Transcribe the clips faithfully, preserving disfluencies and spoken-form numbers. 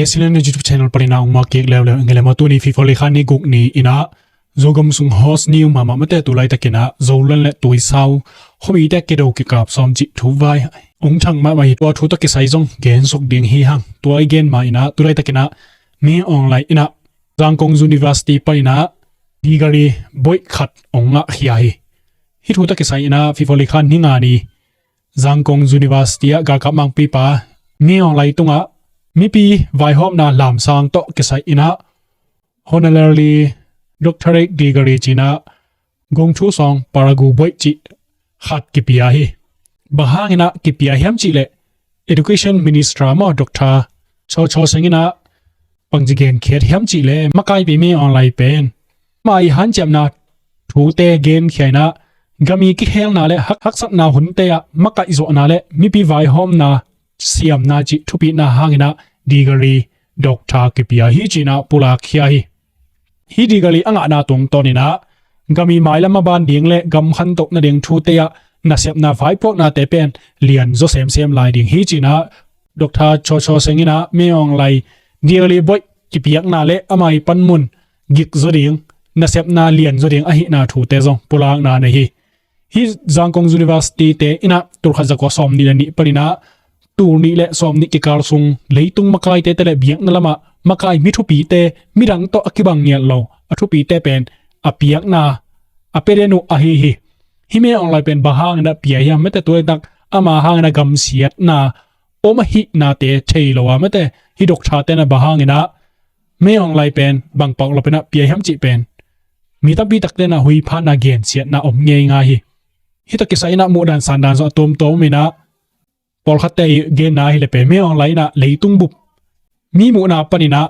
Excellent YouTube channel panin a ong ma kik leuleu ing e le maw. Tuni February kha ni guk ni in a Zogam sung host ni ong mahmah mate, tu laitakin a Zoland le Tuisau khuamite kido kikap sawm cih thu vai ong thang mahmah hi. Tua thu tawh kisai zong gen suk ding hi hang. Tua i gen ma in a tu laitakin a Min Aung Hlaing in a Zangkong University panin a degree boih khat ong ngah khia hi. Hih thu tawh kisai in a February kha ni nga ni Zangkong University ah galkap mangpipa Min Aung Hlaing tungah mipi vaihawmna lamsang tawh kisai in a honorary doctorate degree ci-in a gong thu sawng paragu boih cih khat kipia hi. Bang hangin a kipia hiam cih leh Education Minister maw, Doctor Cho Cho Seng in a bangci genkhiat hiam cih leh makaipi Min Aung Hlaing pen ama i hanciamna thute genkhia in a gam i kikhelna le hak- haksatna hunte ah makaihzawhna le mipi vaihawmna siamna cih thupitna hangin a degree doctor kipia hi ci-in a pulak khia hi. Hih degree a ngahna tungtawn in a gam i mailam a ban ding le gam khantoh nading thute ah nasepna vaipuaknate pen lianzaw semsem lai ding hi ci-in a Doctor Cho Cho Seng in a Min Aung Hlaing degree boih kipiakna le ama i panmun gikzaw ding, nasepna lianzaw ding ahihna thute zong pulakna nei hi. Hih Zangkong University te in a tulkhat zakua sawmnih le nih panin a tulnih le sawmnih kikal sung leitung makaite te le biakna lamah makai mi thupite, midang tawh a kibang ngiat lo a thupite pen a piakna a pia den uh ahi hi. Hih Min Aung Hlaing pen bang hangin a pia hiam mate, tu laitak ama hangin a gamsiatna om ahihnate thei lo a mate, hih doctor te in a bang hangin a Min Aung Hlaing pen bang pak lo pen a pia hiam cih pen mi tampi takte in a huiphatna gensiatna om ngeingai hi. Hih tawh kisai in a muhdan sandan zong a tuamtuam om in a pawlkhatte i genna hi le pen Min Aung Hlaing in a leitung bup mi muhna panin a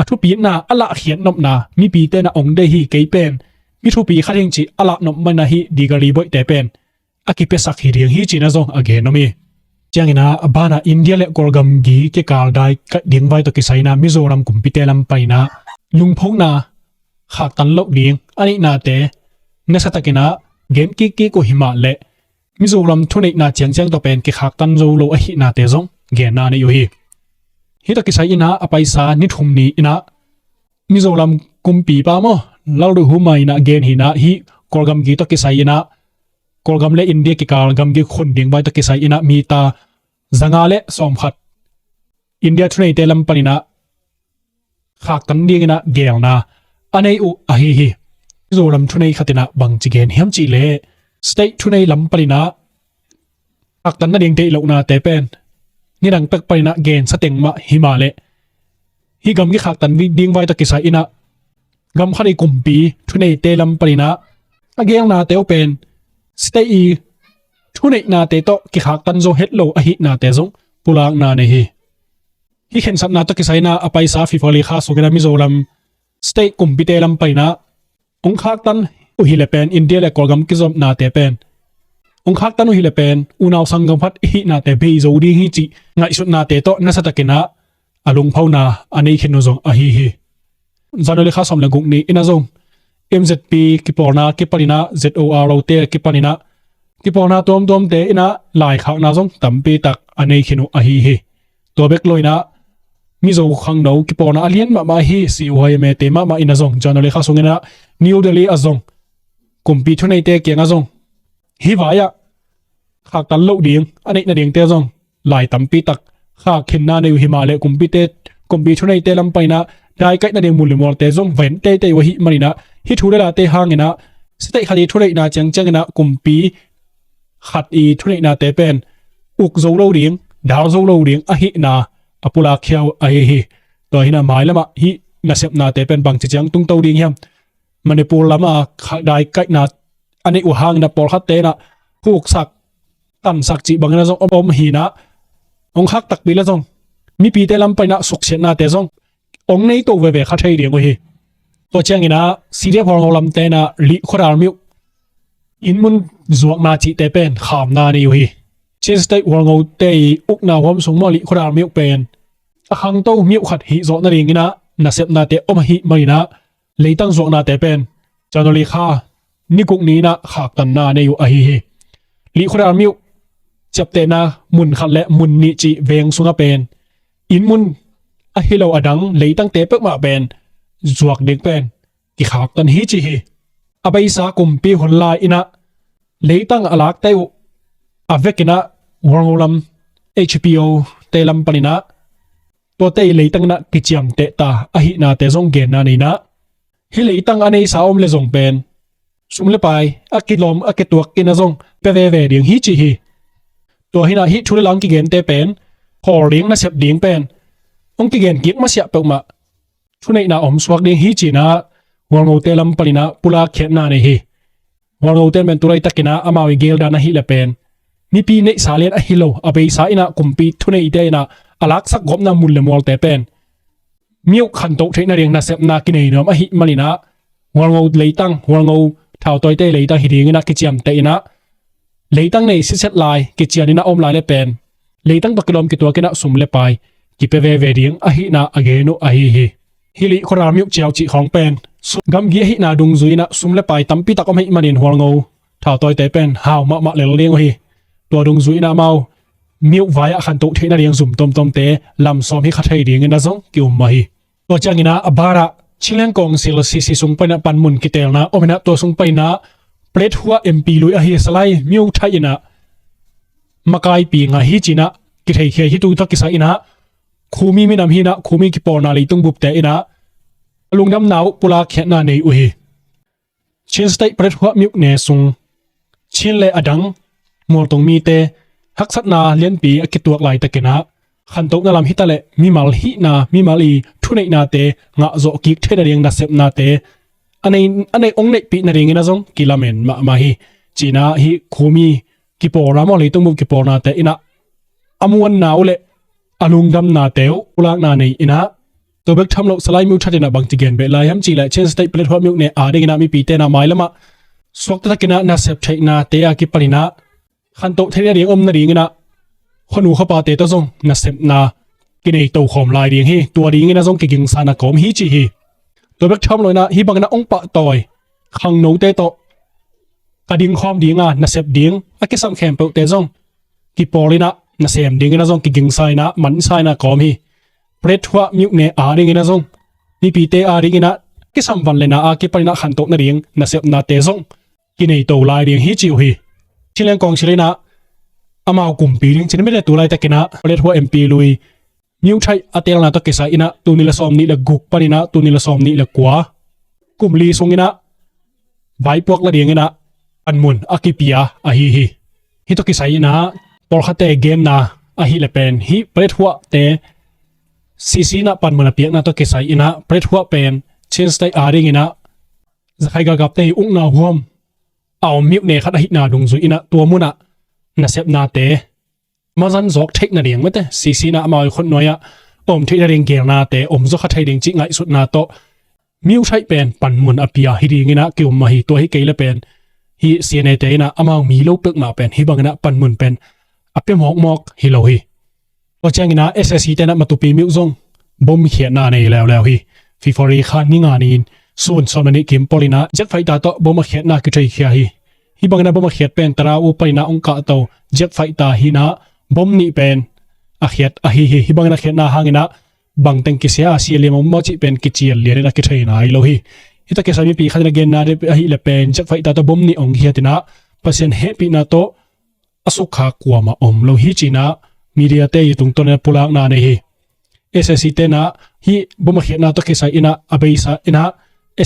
a thupitna a lahkhiat nopna mipite in a ong deih hi. Kei pen mi thupi khat hing cih a lah nop man a hih degree boihte pen a kipiasak hi ding hi ci-in a zong a gen om hi. Ciangin a a banah India le Kawlgam gi kikal dai kaih ding vai tawh kisai in a Mizoram kumpite lam panin a lungphona khaktan loh ding a neihnate nasatakin a gen kikkik uh hi mah leh Mizoram thuneihna ciangciang tawh pen kikhaktan zo lo ahihnate zong genna nei uh hi. Hih tawh kisai in a a paisa ni thum ni in a Mizoram kumpipa maw, Lalduhoma in a gen hi in a hih Kawlgam gi tawh kisai in a Kawlgam le India kikal gamgi khun ding vai tawh kisai in a mita zanga le sawmkhat India thuneite lam panin a khaktan dingin a geelna a nei uh ahi hi. Mizoram thunei khat in a bangci gen hiam cih leh state thunei lam panin a khaktan nading deih lohnate pen nidang pek panin a gensa teng mah hi mah leh hih gam kikhaktan ding vai tawh kisai in a gam khat i kumpi thuneite lam panin a a geelnate uh pen state i thuneihnate tawh kikhaktan zo het lo ahihnate zong pulakna nei hi. Hih khensatna tawh kisai in a a paisa February kha sungin a Mizoram state kumpite lam panin a ong khaktan uh hi le pen India le Kawlgam kizopnate pen ong khaktan uh hi le pen unau sanggam khat i hihnate bei zo ding hi cih ngaihsutnate tawh nasatakin a a lungphona a nei khin uh zong ahi hi. January kha sawm le guk ni in a zong M Z P kipawlna kipanin a Z O R O te kipanin a kipawlna tuamtuamte in a laikhakna zong tampi tak a nei khin uh ahi hi. Tua bek lo in a Mizo khangno kipawlna a lian mahmah hi, C Y M A te mahmah in a zong January kha sungin a New Delhi ah zong kumpi thuneite kiangah zong hih vai ah khaktan loh ding a neih nadingte zong lai tampi tak khak khinna nei uh hi mah leh kumpite, kumpi thuneite lam panin a daikaih nading mun le mualte zong ven teitei uh ahih manin a hih thu le late hangin a state khat i thuneihna ciangciangin a kumpi khat i thuneihnate pen uk zo lo ding, dal zo lo ding ahihna a pulak khia uh ahi hi. Tua hi in a mailamah hih nasepnate pen bangci ciang tungto ding hiam? Manipur lamah kha- daikaihna a neih uh hangin a pawlkhatte in a khuksak, tansak cih bangin a zong om hi in a, hong khak takpi le zong mipite lam panin a suksiatnate zong hong nei to veve kha thei ding uh hi. Tua ciangin a C D F Hualngo lamte in a Likh khuadar myo inn mun zuakna cihte pen khamna nei uh hi. Chin State Hualngote i ukna huam sung maw, Likh khuadar myo pen a khangto myo khat hih zawh nadingin a nasepnate om ahih manin a leitang zuaknate pen January kha ni guk ni in a khaktanna nei uh ahi hi. Likh khuadar myo ciaptehna mun khat le mun nih cih veng sungah pen inn mun ahi lo a dang leitangte peuhmah pen zuak ding pen kikhaktan hi ci hi. A beisa kumpi hun lai inah leitang a lakte uh a vekinah Hualngo lam H P O te lam paninah tuate i leitang inah kiciamteh ta ahihnate zong genna nei inah, hih leitang a neisa om le zong pen sum le pai a kilawm a kituak inah zong pia veve ding hi ci hi. Tua hinah hih thu le lang kigente pen khawl ding nasep ding pen hong kigen kik masiah peuhmah thuneihna om suak ding hi cinah Hualngote lam paninah pulak khiatna nei hi. Hualngote pen tulaitak inah amau i geldan ahih le pen mipi neihsa lian ahi lo a beisa inah kumpi thuneite inah a laksak gawpna mun le mualte pen miuh khantoh theih nading nasepna kinei nuam ahih maninah Hualngo leitang, Hualngo thautawite leitang hi dinginah kiciamteh inah leitang nei siset lai kician inah om lai le pen leitang tawh kilawm kituak inah sum le pai kipia veve ding ahihna a gen uh ahi hi. Hih lih khuaral miuh ciau cih khawng pen gamgi ahihna dungzui inah sum le pai tampi tak om ahih manin Hualngo thautawite pen hau mahmah lel ding uh hi. Tua dungzui inah amau miuh vai-ah khantoh theih nading zum tomtomte lamsawm hi kha thei dingin a zong ki-um mah hi. Tua cianginah a banah Chinland Council C C sung paninah panmun kitelna om inah tua sung paninah Plethuah M P lui ahi Salai Myo Thaih inah makaipi ngah hi cinah kitheikhia hi. Tu tawh kisai inah Kumi minam hinah Kumi kipawlna leitung bupte inah a lungdamna uh pulak khiatna nei uh hi. Chin State Plethuah miuhne sung Chin le a dang mualtung mite haksatna lianpi a kituak laitakinah khantohna lam hitaleh mimal hihna, mimal i thuneihnate ngahzawh kik theih nading nasepnate a nei, a nei ong neihpih nadingin a zong kilamen mahmah hi. Cinah hih Kumi kipawlna maw, leitung bup kipawlnate inah a muanna uh le a lungdamnate uh pulakna nei inah tua bek tham loh Salai Myo Thaih inah bangci gen beh lai hiam cihleh Chin State Plethuah miuhne a dinginah mipite inah mailamah suakta takinah nasep theihnate a kipaninah khantoh theih nading om nadinginah khuanu khuapate tawh zong nasepna kinei tokhawm lai ding hi. Tua dinginah zong kigingsa na kawm hi ci hi. Tua bek tham loinah hih banginah ong pahtawi khangnote tawh a dingkhawm dinga nasep ding a kisam khempeuhte zong kipawlinah nasem dinginah zong kigingsa inah mansa inah kawm hi. Plethuah miuhne a dinginah zong mipite a dinginah kisam van le na a kipaninah khantoh nading nasepnate zong kinei to lai ding hi ci uh hi. Chinland Council inah amau kumpi ding cin mite tu laitakinah Plethuah M P lui Myo Thaih a telna tawh kisai inah tuni le sawm nih le guk paninah tuni le sawm nih le kua kum li sunginah vaipuak nadinginah panmun a kipia ahi hi. Hih tawh kisai inah pawlkhatte genna ahih le pen hih Plethuahte C C inah panmun a piakna tawh kisai inah Plethuah pen Chin State a dinginah zakhai galkapte i ukna huam a om miuhne khat ahihna dungzui inah tua munah nasepnate mazan zawk theih nading mate C C inah amau i khutnuai-ah a om theih nading gelnate om zaw kha thei ding cih ngaihsutna tawh Myo Thaih pen panmun a pia hi dinginah ki-um mah hi. Tua hi kei le pen hih C N A te inah amau mi lo peuhmah pen hih banginah panmun pen a pia mawkmawk hi lo hi. Tua cianginah S A C te inah Matupi miuh zong bom khiatna nei leuleu hi. February kha ni nga ni-in sun sawm le nih kim pawl inah jet fighter tawh bom a khiatna kitheikhia hi. Hih banginah bom a khiat pen Tara uh paninah ong kahto jet fighter hinah bom nih pen a khiat ahi hi. Hih banginah khiatna hanginah bangteng kisia a sia liam om maw cih pen kician lianin a kithei nai lo hi. Hih tawh kisai mipi khat in a genna ahih le pen jet fighter tawh bom nih ong khiat inah Pasian hehpihna tawh a sukkhak kuamah om lo hi cinah mediate i tungtawn inah pulakna nei hi. S A C te inah hih bom a khiatna tawh kisai inah a beisa inah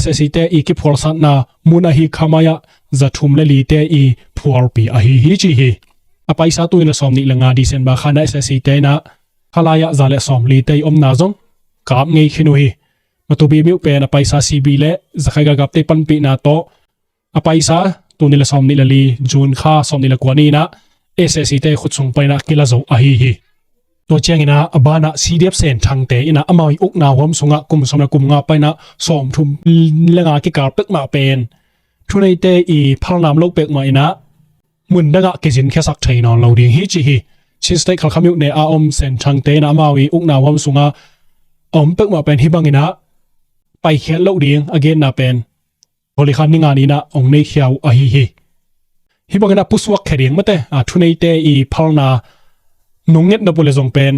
S A C te i kiphualsatna mun ahi Khamaya za thum le lite i phualpi ahi hi ci hi. A paisa tuni le sawm nih le nga December kha inah S A C te inah Khalaya za le sawm lite i omna zong kap ngei khin uh hi. Matupi miuh pen a paisa C B le zakhai galkapte panpihna tawh a paisa tuni le sawm nih le li June kha sawm nih le kua ni inah S A C te khut sung paninah kila zo ahi hi. Tua cianginah a banah C D F Sen Thangte inah amau i ukna huam sungah kum sawm le kum nga paninah sawm thum le nga kikal pekmah pen thuneite i phalnam lo pekmah inah mun dangah kizinkhiasak thei nawn lo ding hi ci hi. Chin State Khalkha miuhne a om Sen Thangte inah amau i ukna huam sungah a om pekmah pen hih banginah paikhiat loh ding a genna pen Holy kha ni nga ni inah ong neikhia uh ahi hi. Hih banginah pusuak khia ding mate a thuneite i phalna nong nget nop uh le zong pen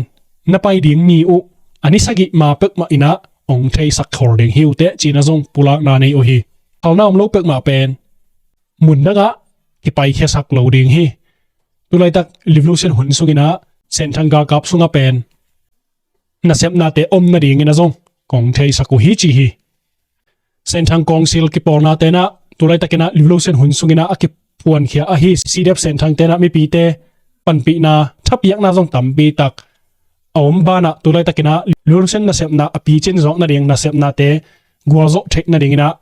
na pai ding ni uh a ni sagih ma pekmah in ah hong theisak khol ding hi uh teh, ci-in ah zong pulakna nei uh hi. Phalna om lo pekmah pen mun dangah kipaikhiasak lo ding hi. Tu laitak revolution hun sungin ah Senthang galkap sungah pen nasepnate om nadingin ah zong kong theisak uh hi, ci hi. Senthang Council kipawlnate in ah tu laitakin ah revolution hun sungin ah a kiphuankhia ahi C D F Senthangte in ah mipite panpihna, thapiakna zong tampi tak a om banah tu laitakin ah revolution nasepna a picin zawk nading nasepnate gualzawh theih nadingin ah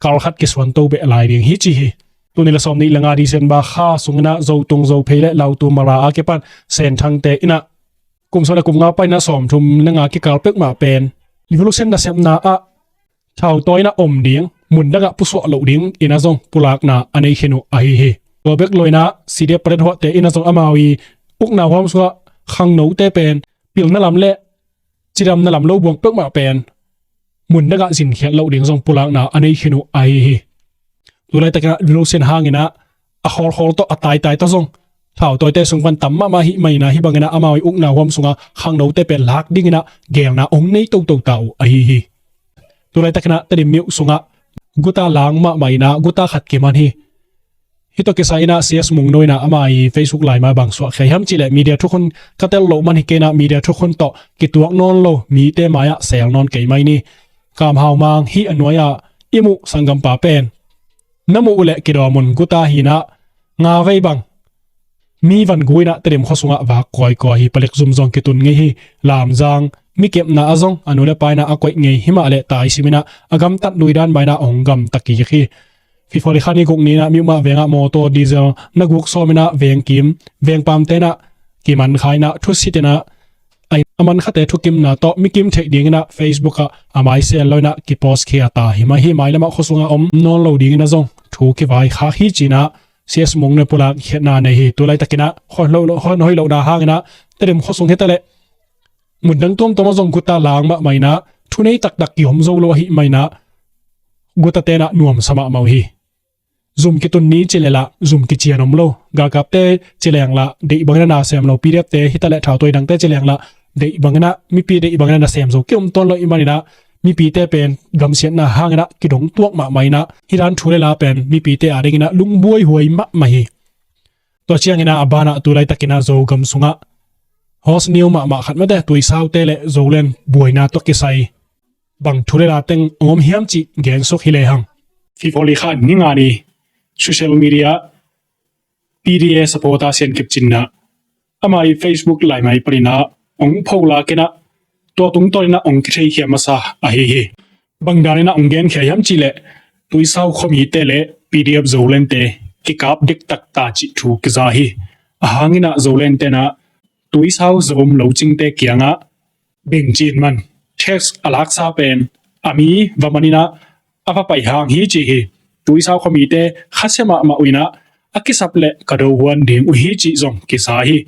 kal khat kisuanto beh lai ding hi, ci hi. Tul nih le sawmnih le nga December kha sungin ah Zotung, Zophei le Lautu, Mara a kipan Senthangte in ah kum sawm le kum nga panin ah sawmthum le nga kikal pekmah pen revolution nasepna ah thautawi in ah om ding, mun dangah pusuah loh dingin ah zong pulakna a nei khin uh ahi hi. Tua bek lo in ah C D F Palethuahte in ah zong amau i ukna huam sungah khangnote pen pilna lam le cidamna lam lo buang pekmah pen mun dangah zinkhiat loh ding zong pulakna a nei khin uh ahi hi. Tu laitakin ah revolution hangin ah a khawlkhawl tawh a taitai tawh zong thautawite sung pan tam mahmah hi mai in ah, hih bangin ah amau i ukna huam sungah khangnote pen lak dingin ah geelna hong nei toto ta uh ahi hi. Tu laitakin ah Tedim mi uh sungah guta lang mahmah in ah guta khat kiman hi. Hih tawh kisai in ah C S Mungno in ah ama i Facebook laima bang suahkhia hiam cih leh media thukhun ka tel loh man hi kei in ah media thukhun tawh kituak nawn lo mite mai-ah sel nawn kei mai ni. Kam Hau Mang hih a nuai-ah i muh sanggampa pen na muh uh leh kidawm un, guta hi in ah nga vei bang mi van gu in ah Tedim khua sungah vak kawikawi hi. Palik zum zong kitun ngei hi. Lamzang mi kepna ah zong a nu le pa in ah a koih ngei hi mah leh taisim in ah a gamtat lui dan mah in ah hong gamta kik hi. Fifali kha ni guk ni in ah Myoma vengah mawtaw diesel na guk sawm in ah vengkim, vengpamte in ah kiman kha in ah thusit in ah a man khate thukimna tawh mikim theih dingin ah Facebook ah a mai sel lo in ah kipost khia ta hi mah hi. Mailamah khua sungah om nawn lo dingin ah zong thu kivaikhak hi, ci-in ah C S Mungno pulak khiatna nei hi. Tu laitakin ah hon hoih lohna hangin ah Tedim khua sung hi ta leh mun dang tuamtuam ah zong guta lang mahmah in ah thunei taktak kiom zo lo ahi mah in ah gutate in ah nuamsa mahmah uh hi. Zum kitun ni ci leh lah zum kician om lo. Galkapte ci leng lah deih bangin ah na sem lo. P D F te hi ta leh thautawi dangte ci leng lah deih bangin ah, mipi deih bangin ah na sem zo kiom tuan lo ahih manin ah mipite pen gamsiatna hangin ah kidong tuak mahmah in ah hih dan thu le la pen mipite adingin ah lungbuaihuai mahmah hi. Tua ciangin ah a banah tu laitakin ah Zogam sungah hot news mahmah khat mate, Tuisaute le Zoland buaina tawh kisai bang thu le la teng om hiam cih gensuk hi lehang, Fifali kha ni nga ni social media P D A supporter Sian Kip Cin in ah ama i Facebook laimai panin ah hong pholak in ah tua tungtawn in ah hong kitheikhia masa ahi hi. Bang dan in ah hong genkhia hiam cih leh Tuisau khuamite le P D F Zolandte kikap dektak ta cih thu kiza hi. A hang in ah Zolandte in ah Tuisau zom locingte kiangah beng cin man, tax a laksa pen a mi va man in ah a va pai hang hi ci hi. Tuisau khuamite khasia mahmah uh in ah a kisap leh ka do huan ding uh hi cih zong kisa hi.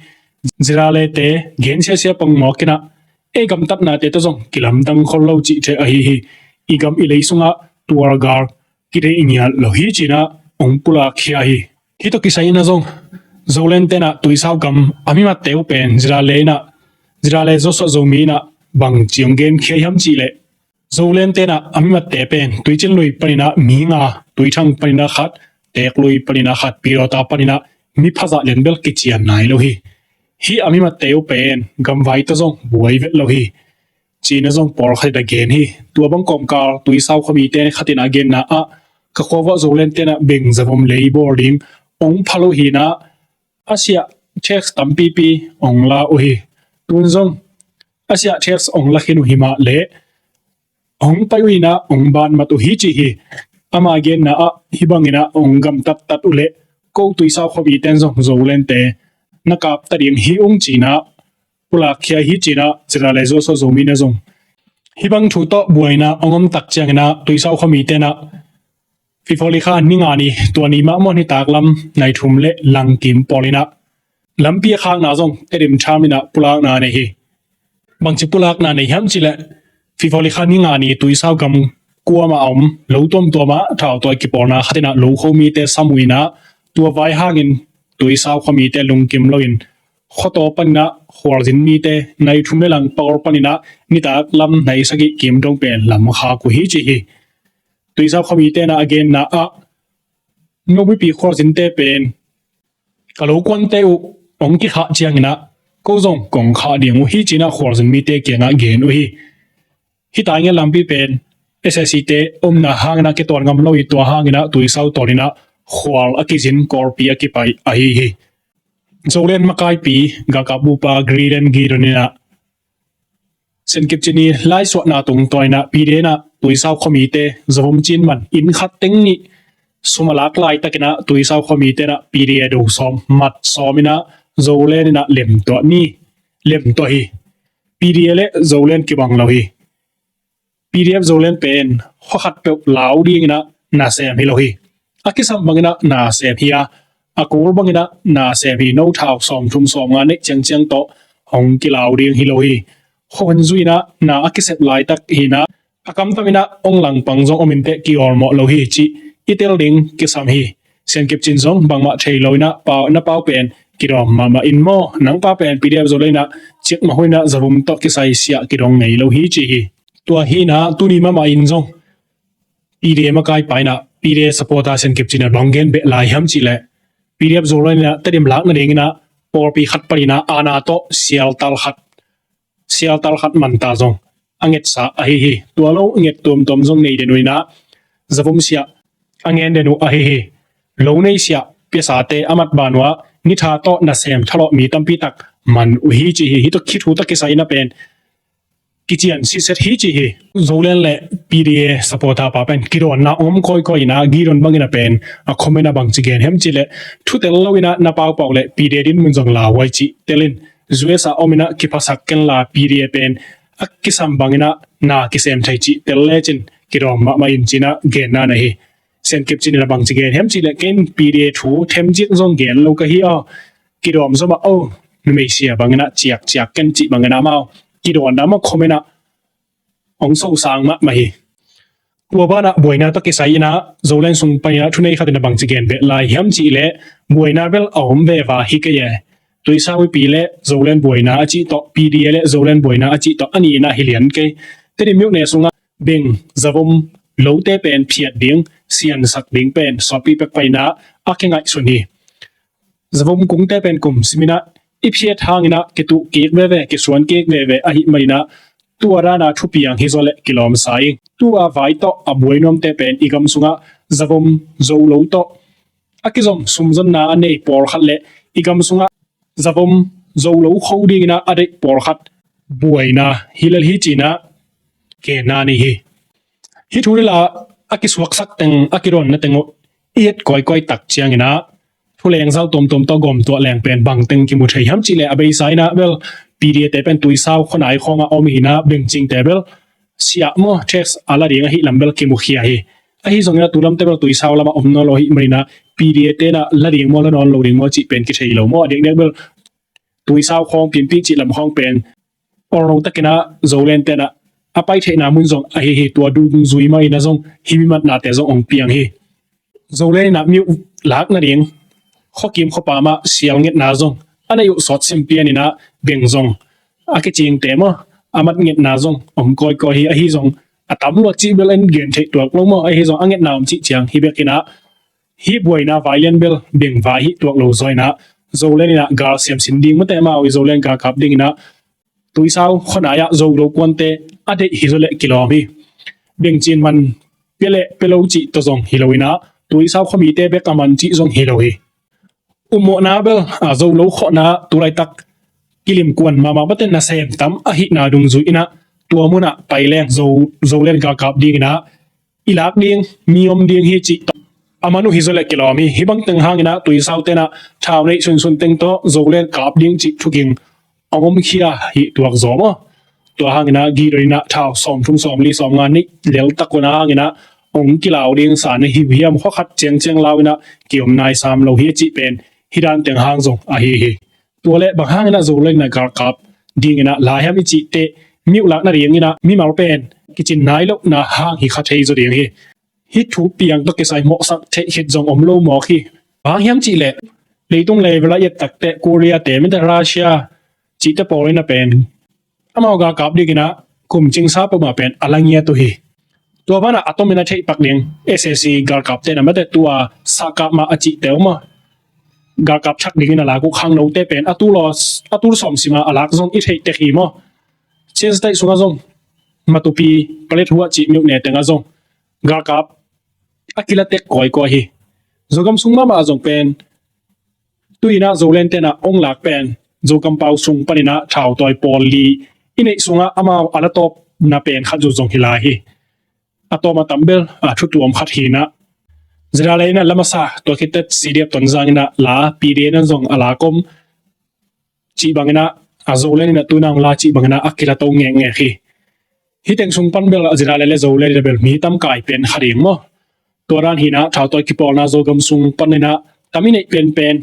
Ziralete gen siasia pongmawk in ah ei gamtatnate tawh zong kilamdang khol lo cih thei ahi hi. I gam i lei sungah tualgal kideih ngiat lo hi ci-in ah hong pulakkhia hi. Hih tawh kisai in ah zong Zolandte in ah Tuisau gam a mimatte uh pen Zirale in ah, Zirale Joshua Zomi in ah bangci hong genkhia hiam cih leh Zolandte in ah a mimatte pen Tuicin lui panin ah mi nga, Tuithang panin ah khat, Teeklui panin ah khat, Pilota panin ah mi phazah lian bel kician nai lo hi. Hih a mimatte uh pen gamvai tawh zong buai vet lo hi ci-in ah zong pawlkhat in ah gen hi. Tua bang kawmkal Tuisau khuamite khat in ah genna ah ka khua vuah Zolandte in ah beng zavom lei bawl ding hong phal uh hi in ah a siah tax tampipi hong la uh hi. Tun zong a siah tax hong la khin uh hi mah leh hong pai uh in ah hong banmat uh hi ci hi. Ama genna ah hih bangin ah hong gamtattat uh leh ko Tuisau khuamite in zong Zolandte na kapta ding hi ung ci-in ah pulakkhia hi ci-in ah Zirale Joshua Zomi in ah zong hih bang thu tawh buaina hong om tak ciangin ah Tuisau khuamite in ah Fifali kha ni nga ni, tua ni mah maw nitak lam nai thum le lang kim pawl in ah lampi a khakna zong Tedim tham in ah pulakna nei hi. Bangci pulakna nei hiam cih leh Fifali kha ni nga ni Tuisau gam kuamah a om lo tuamtuam ah thautawi kipawlna khat in ah lokho mite sam uh in ah tua vai hangin Tuisau khuamite lungkim loin Khuataw paninah khualzin mite nai thum le lang Paul paninah nitak lam nai sagih kim dong pen lam khak uh hi ci hi. Tuisau khuamite inah a genna ah Nuam Huipi khualzinte pen ka lo kuante uh hong kikhah cianginah ko zong kong khah ding uh hi cinah khualzin mite kiangah gen uh hi. Hih tainget lampi pen S S C te omna hanginah kituan ngam lo hi. Tua hanginah Tuisau tawninah khual a kizin Kawlpi a kipai ahi hi. Zoland makaipi galkap bupa Greenland Gideon inah Siankip Cin i laisuahna tungtawninah P D A inah Tuisau khuamite Zavum cin man inn khat teng nih sum a lak laitakinah Tuisau khuamite inah P D A do sawm mat sawm inah Zoland inah lemtuah ni, lemtuah hi. P D A le Zoland kibang lo hi. P D F Zoland pen khuakhat peuh lau dinginah nasem hi lo hi. A kisam banginah nasem hi a, a kul banginah nasem hi. No thau sawmthum sawmnga neih ciangciang tawh hong kilau ding hi lo hi. Khuahun zuinah na a kisep laitak hinah a kamtaminah hong langpang zong om inteh kiawlmawh lo hi cih i tel ding kisam hi. Siankip Cin zong bangmah thei lo inah pau, na pau pen kidawm mahmah in maw, nang pau pen P D F Zoland inah ciakmah huninah Zavum tawh kisai siah kidong ngei lo hi ci hi. Tua hinah tuni mahmah in zong P D A makaipa inah P D A supporter Siankip Cin a bang gen beh lai hiam cihleh P D F Zoland inah Tedim lak nadinginah pawlpi khat paninah aana tawh sialtal khat, sialtal khat manta zong a ngetsa ahi hi. Tua lo nget tuamtuam zong nei den uh inah Zavum siah a ngen den uh ahi hi. Lo nei siah piasate a mat ban uh ah nitha tawh nasem thalawh mi tampi tak man uh hi ci hi. Hih tawh khithu tawh kisai inah pen kician siset hi ci hi. Zoland le P D A supporter pa pen kidawnna om kawikawi inah Gideon bangin a pen a comment a bangci gen hiam cihleh thutel lo inah na paupau le P D A dinmun zong lauhuai cih telin U S A om inah kiphasak kenla P D A pen a kisam banginah na kisem thei cih tel lecin kidawm mahmah in cinah genna na hi. Siankip Cin inah bangci gen hiam cihleh ken P D A thu themcik zong gen lo ka hi aw. Kidawm zomah aw, numei sia banginah ciakciak ken cih banginah amau kidawnna mah comment ah hong sosang mahmah hi. Tua banah buaina tawh kisai inah Zoland sung paninah thunei khat inah bangci gen beh lai hiam cihleh buaina bel a om veva hi kei e. Tuisau Huipi le Zoland buaina a cih tawh P D A le Zoland buaina a cih tawh a ni inah hi lian kei. Tedim myone sungah beng Zavum lote pen phiat ding, siansak ding pen suapi pek paninah a kingaihsun hi. Zavum kungte pen kum siminah i phiat hanginah kituh kik veve, kisuan kik veve ahi maninah tua dana thupiang hi zawleh kilawmsa ing. Tua vai tawh a buai nuamte pen i gam sungah Zavum Zo lo tawh a kizom sumzonna a nei pawlkhat le i gam sungah Zavum Zo lo kho dinginah a deih pawlkhat buaina hi lel hi cinah genna nei hi. Hih thu dila a kisuaksak teng, a kidawnna teng uh i et kawikawi tak cianginah thuleng zau tuamtuam tawh gawmtuah leng pen bangteng kimu thei hiam cihleh a beisa inah bel P D A te pen Tuisau khuanai khawngah om hinah bengcingte bel siah maw, tax a la ding ahi lam bel kimukhia hi. Ahi zonginah tulamte bel Tuisau lamah om nawn lo ahi maninah P D A tenah la ding maw, la nawn lo ding maw cih pen kithei lo maw. A diakdiak bel Tuisau khawng, Pimpih cih lam khawng pen orno takinah Zoland tenah a pai theihna mun zong ahi hi. Tua dungzui mah inah zong hih mi matnate zong hong piang hi. Zoland inah mi uh lak nading khuakim khuapa mah sial ngetna zong a nei uh sawt sim pianinah beng zong a kicingte maw, a mat ngetna zong om kawikawi hi. Ahi zong a tam luat cih bel en gen theih tuak lo maw, ahi zong a ngetna om cih ciang hi bekinah hih buaina vai lian bel beng vai hih tuak lo zaw inah Zoland inah galsiam sin ding mate amau i Zoland galkap dinginah Tuisau khuanai ah Zo lo kuante a deih hi zawleh kilawm hi. Bengcin man pia le pia lo cih tawh zong hi lo inah Tuisau khuamite bek a man cih zong hi lo hi. Ummawhna bel a Zo lo khawhna tulaitak kilimkuan mahmah mate nasem tam ahihna dungzui inah tua munah pai leng Zo, Zoland galkap dinginah i lak ding, mi om ding hi cih tawh a man uh hi zawleh kilawm hi. Hih bangteng hanginah Tuisau tenah thau neih sunsun teng tawh Zoland kap ding cih thuking a omkhia hi tuak zaw maw. Tua hanginah Gideon inah thau sawmthum sawmli sawmnga neih leltak uh na hanginah hong kilau ding sa na hi uh hiam, khuakhat ciangciang lau inah kiom nai sam lo hi a cih pen hih danteng hang zong ahi hi. Tua le bang hanginah Zoland inah galkap dinginah lai hiam i cih teh mi uh lak nadinginah mimal pen kicin nai lohna hang hi kha thei zaw ding hi. Hih thupiang tawh kisai mawhsak theih khit zong om lo mawk hi. Bang hiam cihleh Leitung level a i et takteh Korea te, mite Russia cihte pawl in a pen amau galkap dingin a kum cingsa peuhmah pen a la ngiat uh hi. Tua banah a tomin a theih pak ding S A C galkapte na mate tua sahkah mah a cihte uh maw, galkap thak dingin a lak uh khangnote pen a tul aw, a tul sawm sima a lak zong i theih tek hi maw. Chin State sungah zong Matupi, Paletwa cih myone tengah zong galkap a kila tek kawikawi hi. Zogam sung mahmah ah zong pen tu-in ah Zoland tenah ong lak pen Zogam pau sung paninah thautawi pawl li i neih sungah amau a la tawpna pen khat zu zong hi lai hi. A tawm a tam bel a thutuam khat hinah Zirale inah la masa tua khitteh C D F Tonzang inah la P D N zong a lak om cih banginah a Zoland inah tunang la cih banginah a kila to ngekngek hi. Hih teng sung pan bel a Zirale le Zoland inah bel mi tam kai pen kha ding maw. Tua dan hinah thautawi kipawlna Zogam sung paninah tam i neih penpen.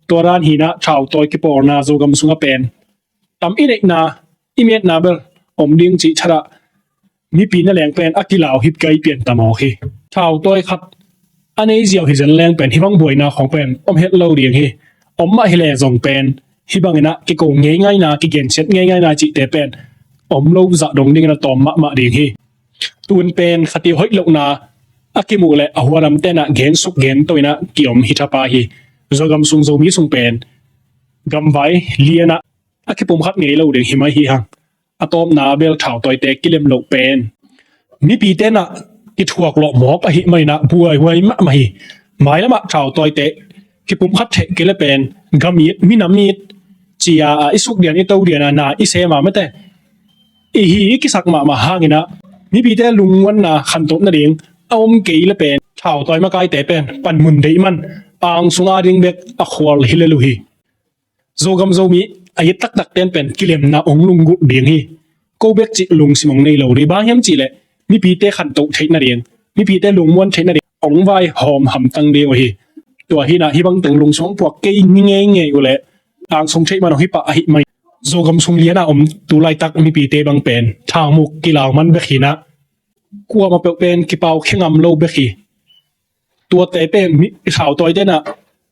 Tua dan hinah thautawi kipawlna Zogam sungah pen tam i neihna i metna bel om ding cih thadah mipi na leng pen a kilau hip gai pian tamawk hi. Thautawi khat a nei ziau hi zen leng pen hih bang buaina khong pen om het lo ding hi. Om mah hi le zong pen hih banginah kiko ngeingaina, kigensiat ngeingaina cihte pen om lo zah dong dingin a tawm mahmah ding hi. Tun pen khati hoih lohna a kimuh le a huanam tenah gensuk gento inah kiom hi thapa hi. Zogam sung Zomi sung pen gamvai lianah a kipum khat ngei lo ding hi mai hi hang. A tawpna bel thautawite kilem loh pen mipi tenah kithuak lawh mawk ahi maninah buaihuai mahmah hi. Mailamah thautawite kipum khat theih kile pen gam it, minam it cia a i suk dian i to dian a na i sem a mate i hi i kisak mahmah hanginah mipite lungmuanna khantoh nading a om kei le pen thautawi makaite pen panmun deih man angsung a ding bek a khual hi lel uh hi. Zogam Zomi a it taktak ten pen kilemna ong lunggulh ding hi. Ko bek cih lungsim ong nei lo ding, bang hiam cihleh mipite khantoh theih nading, mipite lungmuan theih nading ong vai hawm hamtang ding uh hi. Tua hinah hih bangteng lungsim ong puak kei ni ngeingei uhleh angsung theih man ong hi pah ahi mai. Zogam sung lianah om tu laitak mipite bang pen thaumuk kilau man bek hinah kuamah peuh pen kipau khe ngam lo bek hi. Tuate pen mi thautawi tenah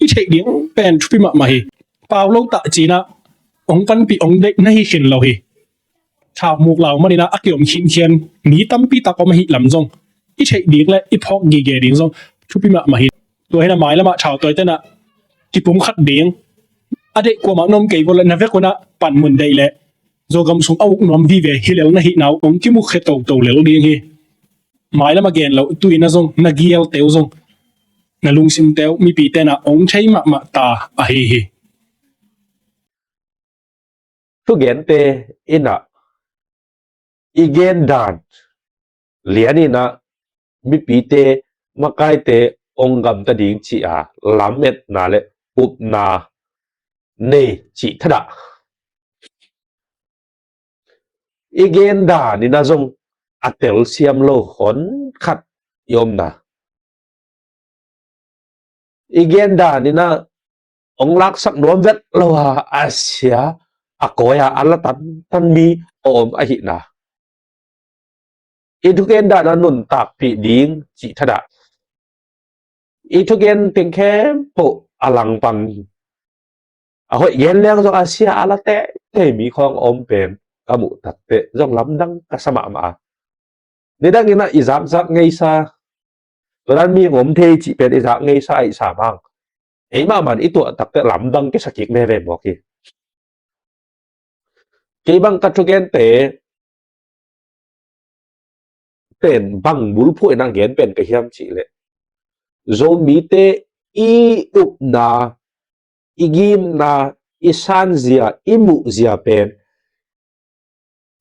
i theih ding pen thupi mahmah hi. Pau lo tah cinah ong panpih ong deih na hi khin lo hi. Thaumuk lau maninah a kiom khinkhian mi tampi tak om ahi lam zong i theih ding le i phawk gige ding zong thupi mahmah hi. Tua hinah mailamah thautawi tenah kipum khat ding a deih kuamah na om kei vua le na vek unah panmun deih le Zogam sung a uk nuam vive hi lel na hihna uh ong kimukhia toto lel ding hi. Mailam a gen loh tu-in a zong na gialte uh zong na lungsimte uh mipi tenah ong thei mahmah ta ahi hi. Thugente inah i gen dan lianinah mipite makaite ong gamta ding ci-a lametna le upna nei cih thadah i gen daninah zong a telsiam lo hon khat i omna. I gen daninah ong laksak nuam vet lo a a sia a kawi a a la tantan mi a om ahihna. I thugen danah nuntakpih ding cih thadah i thugen teng khempeuh a langpang a hoih gen leng zong a sia a la teitei mi khawng a om pen ka muh takteh zong lamdang ka sa mahmah a. Nidanginah i zakzak ngeisa tuadan mi ngom thei cih pen i zak ngeisa ahi sa mang. Ei mahmah in i tuah takteh lamdang kisa kik veve mawk hi. Kei bang ka thugente pen bang bulphuh in a gen pen ka hiam cihleh Zomite i upna, i gimna, i sanzia, i muhzia pen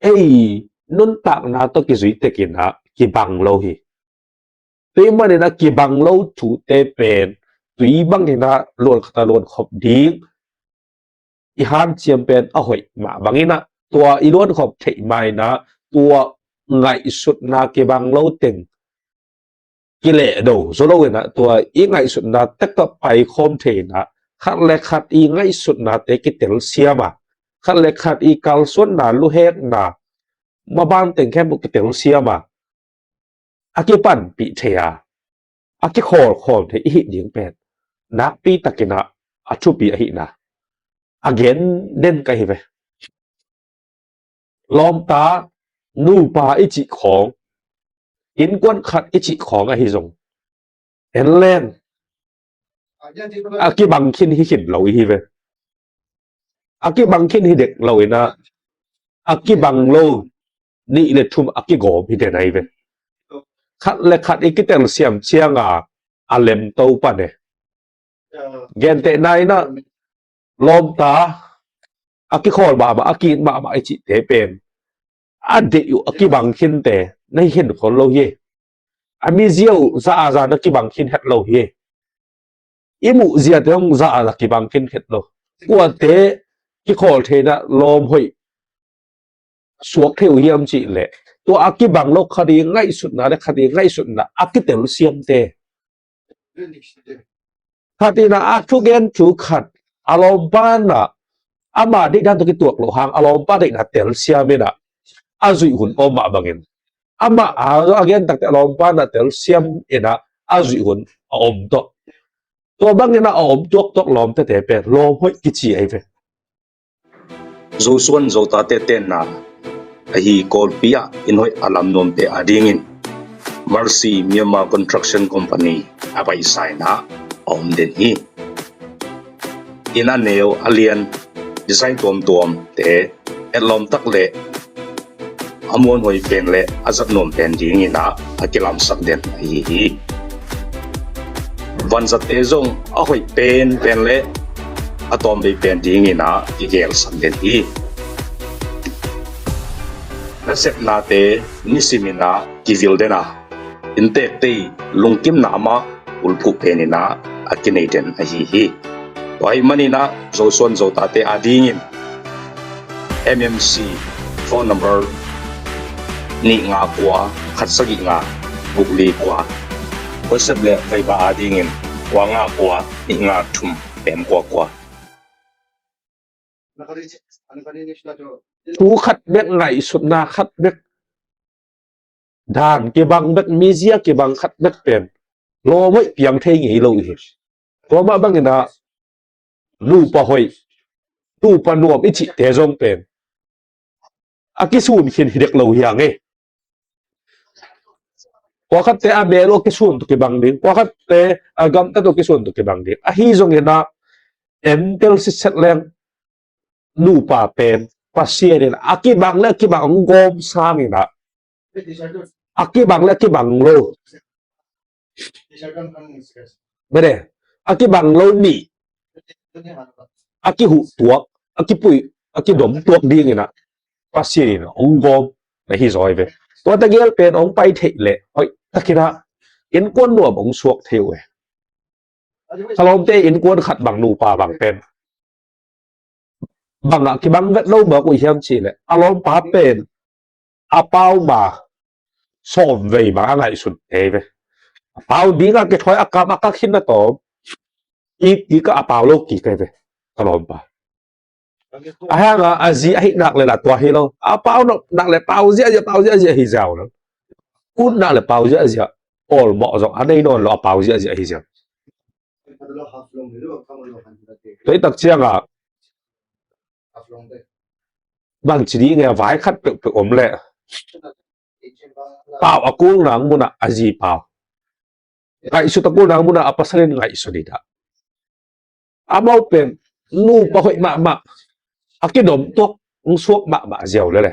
ei nuntakna tawh kizui tekinah kibang lo hi. Tui maninah kibang lo thute pen tui banginah luankhata luankhop ding i hanciam pen a hoih mah banginah tua i luankhop theih mainah tua ngaihsutna kibang lo teng kilehdo zo loinah tua i ngaihsutna tek tawh paikhawm theinah khat le khat i ngaihsutnate kitelsiam a, khat le khat i kalsuanna luhekna maban teng khempeuh kitelsiam a, a kipanpih thei a, a kikhawlkhawm thei i hih ding pen nakpi takinah a thupi ahihna a gen den ka hi ve. Lawmta, nupa i cih khawng, innkuan khat i cih khawng ahi zong, en leng a kibang khin hi khin lo i hi ve. A kibang khin hi dek lo in ah, a kibang lo nih le thum a kigawm hi den ahi ve. Khat le khat i kitelsiam cianga a lemto pan e. Gentehna in ah, lawmta, a kikhawl mahmah, a ki-it mahmah i cihte pen a deih uh a kibang khinte na hi khin khol lo hi. A mizia uh za a za na kibang khin het lo hi. I muh ziate hong za a za kibang khin het lo. Kuate kikhawl theihna lawm hoih suak thei uh hiam cih leh, tua a kibang lo khat i ngaihsutna le khat i ngaihsutna a kitelsiamte. Khat in ah a thugen thu khat, a lawmpa in ah ama deihdan tawh kituak loh hang a lawmpa deihna telsiam in ah a zuih hun om mah bangin, amah a gen takte a lawmpa in ah telsiam in ah a zuih hun a om tawh. Tua bangin ah a om tuaktuak lawmtete pen lawm hoih kici ahi ve. Zosuan Zotate tenna ahi Kawlpi ah inn hoih a lam nuamte adingin Mercy Myanmar Construction Company a paisa in ah a om den hi. Inn a neu a lian, design tuamtuamte, etlawm tak le a muanhuai pen le a zat nuam pen dingin ah a kilamsak den ahi hi. Vanzatte zong a hoih penpen le a tawmvei pen dingin ah kigelsak den hi. Nasepnate nisimin ah kivil den a, innteekte i lungkimna mah ulphuh penin ah a kinei den ahi hi. Tua ahih manin ah Zosuan Zotate adingin M M C phone number nih nga kua khat sagih nga guk li kua. WhatsApp le Viber adingin kua nga kua nih nga thum pem kua kua. Thu khat bek, ngaihsutna khat bek, dan kibang bek, mizia kibang khat bek pen lawm hoih piang thei ngei lo i hi. Tua mah bangin ah nupa hoih, nupa nuam i cihte zong pen a kisun khin hi dek lo hi hang e. Kua khatte a bel uh a kisun tawh kibang ding, kua khatte a gamtat uh a kisun tawh kibang ding. Ahi zongin ah entel sitset leng nupa pen Pasian in a kibang le a kibang hong gawm sangin ah a kibang le a kibang lo, bene, a kibang lo nih a kihuh tuak, a kipuih, a kidom tuak dingin ah Pasian in hong gawm na hi zaw hi ve. Tua tegel pen hong pai theih leh hoih takin ah innkuan nuam hong suak thei uh e. Ka lawmte innkuan khat bang nupa bang pen bang ah kibang vet lo mawk uh hiam cih leh a lawmpa pen a pau ma sawm vei bang a ngaihsun thei ve. A pau ding a kithawi a kam a kak khin a tawm kik kik a, a pau lo kik hi ve. Ka lawmpa a hang a, a zi ahih nak le la tua hi lo. A pau nak le pau ziahziah, pau ziahziah hi ziau lo. Ut nak le pau ziahziah awlmawh zong a nei nawn lo, a pau ziahziah hi ziau. Tua i tak ciang a bang ci ding e, vai khat peuhpeuh om leh pau a kul nang mun ah a zi pau, ngaihsut a kul nang mun ah a pasal in ngaihsut i dah. Amau pen nupa hoih mahmah, a kidom tuak hong suak mahmah ziau lele.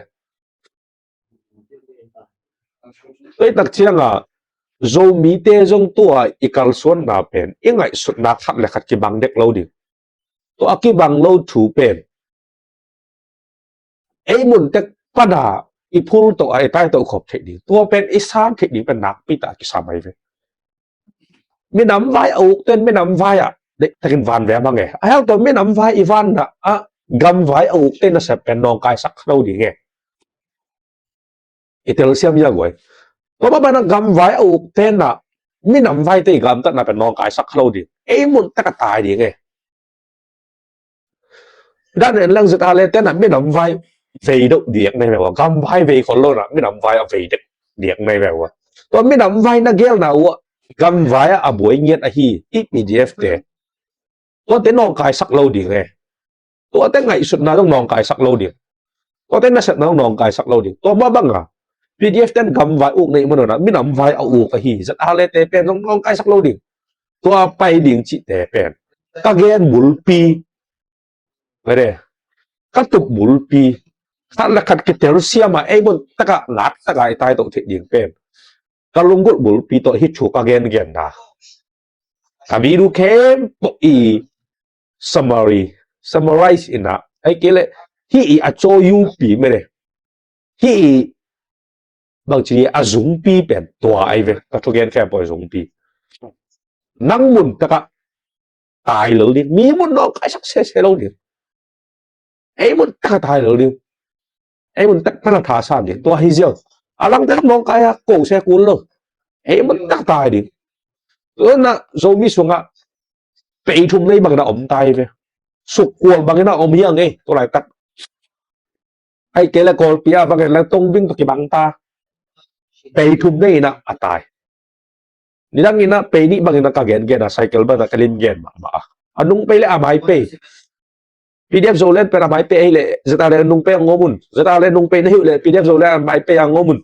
Tua i tak ciang a Zomite zong tua i kalsuanna pen i ngaihsutna khat le khat kibang dek lo ding. Tua a kibang lo thu pen ei mun tek pana i phul to a, i tai to khop theih ding, tua pen i sang theih ding pen nakpi ta kisam ahi ve. Minam vai a ukten minam vai ah deihtakin van ve a mang e. A hang to minam vai i vanna ah gam vai a ukte nasep pen nawngkaisak kha lo ding e. I telsiam ia guai. Tua mah bana gam vai a ukte na minam vaite i gamtatna pen nawngkaisak kha lo ding. Ei mun tek a tai ding e. Dan en lang zet a le tena minam vai vei deuh diak nei ve ua. Gam vai vei khol lo na minam vai a vei dek diak nei ve ua. Tua minam vai na gelna ua gam vai a buai ngiat ahi i P D F te. Tuate nawngkaisak lo ding e. Tuate ngaihsutna zong nawngkaisak lo ding. Tuate nasepna zong nawngkaisak lo ding. Tua mah banga P D F ten gamvai uk neih manuna minamvai a uk ahi. Zat a lete pen zong nawngkaisak lo ding. Tua pai ding cihte pen ka gen bulpi, mede, ka tup bulpi, khat le khat kitelsiama ei mun taka nak taka i taito theih ding pen ka lunggulh bulpi tawh hi thu ka gengenna. Ka video khempeuh i summary, summarize ina, ai kei le hi i a cho yupi mede, hi i bangci a zungpi pen tua ai ve, ka thugen khempeuh a zungpi. Nang mun taka tai lo ding, mi mun nawngkaisak sese lo ding. Ei mun taka tai lo ding. Ei mun tak pana thasan ding. Tua hi ziau. A langte nawngkai a ko se kul lo. Ei mun taka tai ding. Tuna Zomi sunga pei thum nei bangina om tai ve. Sukkual bangina om hiang e. Tulaitak ai kei le Kawlpi a bangin le tongbing to kibang ta. Pei thum nei ina a tai. Nidang ina pei nih bangina ka gen gen a cycle bangina ka lim gen mahmah a. A nung pei le a mai pei. P D F Zoland pen a mai pei ahi le Z R A nung pei a ngomun. Z R A nung pei na hi le P D F Zoland a mai pei a ngomun.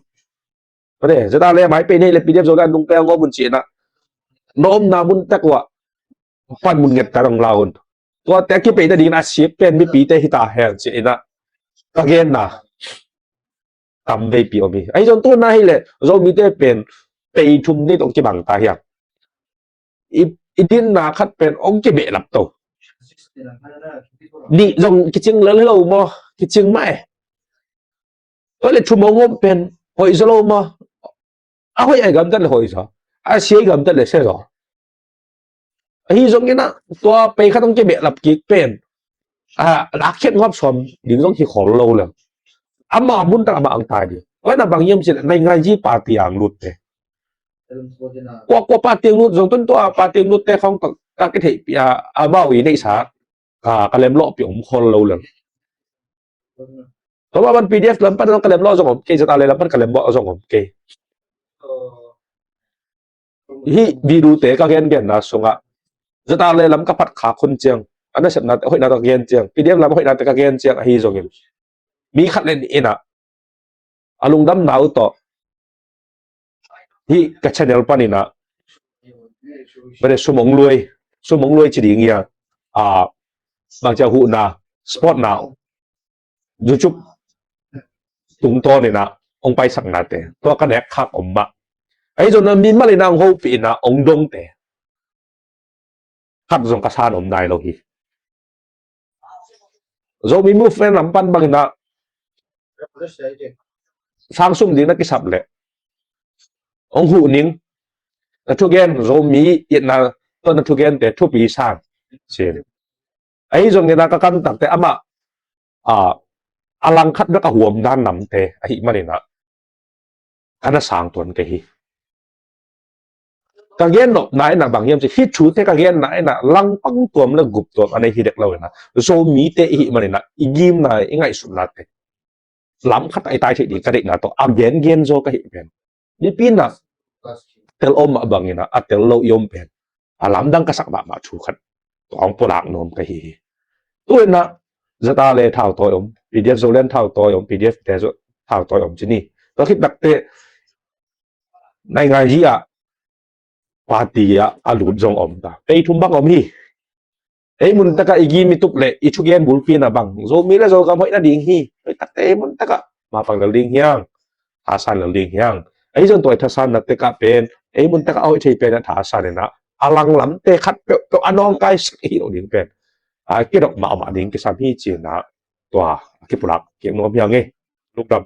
Mede, Z R A a mai pei na hi le P D F Zoland a nung pei a ngomun cina. Na omna mun tak ua pan mun nget ta dong laun. Tuate a kipei na dingin a sip pen mipite hita hen cina. Ka genna tam veipi om hi. Ahi zong tuna hi le Zomite pen pei thum nei tong kibang ta hiang. I, i dinna khat pen ong kibehlap to. Nih zong kicing lo lo maw, kicing mah e. Tua le thum ong om pen hoih zaw lo maw. A hoih ai gamtat le hoih zaw, a sia ai gamtat le sia zaw. Ahi zongin ah tua pei khat ong kibehlap kik pen a lakkhiat ngawp sawm ding zong hi khol lo lem. Ama mun tak ama ang tai ding. Tua ina bang hiam cih leh nainganzi party ang lutte. Kua kua party ang lut zong tun tua party ang lutte khong ka, ka kitheihpih a, amau i neihsa ka, ka lemlawhpih om khol lo lem. Tua mah ban P D F lam pan ka lemlawh zong om kei, Z R A lam pan ka lemlawh zong om kei. Hih video te ka gengenna sungah Z R A lam ka phat khak hun ciang, a nasepnate hoihnate ka gen ciang, P D F lam hoihnate ka gen ciang ahi zongin mi khat le nih inah a lungdamna uh tawh hih ka channel paninah bade sum ong luai, sum ong luai ci ding ia, a, bangcia huhna, supportna YouTube tungtawninah ong paisaknate tua ka nek khak om mah. Ahi zongin mi malinah ong hopih inah ong dongte khat zong ka san om nai lo hi. Zomi Movement lam pan banginah sang sum ding na kisap leh ong huh ning, na thugen Zomi itna tawh na thugente thupi sang sin. Ahi zongin ah ka kantakte amah, a, a langkhat bek a huam dan namte ahi maninah ka na sang tuan kei hi. Ka gen nopna inah bang hiam cih, hih thute ka genna inah langpang tuam le gup tuam a nei hi dek lo inah Zomite ihi maninah i gimna i ngaihsutnate lam khat a i tai theih ding ka deihna tawh a gengen zaw ka hih pen. Mipi inah tel om mah banginah a tel lo i om pen a lamdang ka sak mahmah thu khat tua hong pulak nuam ka hi hi. Tu inah Z R A le thautawi om, P D F Zoland thautawi om, P D F te thautawi om ci ni. Tua khit takte nainganzi ah party ah a lut zong om ta. Pei thum bang om hi. Ei mun takah i gim i tup le i thugen bulpi na bang Zomi le Zogam hoih nading hi. Hoih takte ei mun takah mapang lel ding hiang, thasan lel ding hiang. Ahi zong tua i thasanna tekah pen ei mun takah a hoih thei pen a thasan inah a langlamte khat peuhpeuh a nawngkaisak hi lo ding pen a kidok mahmah ding kisam hi cinah tua a kipulak kik nuam hiang e. Lungdam.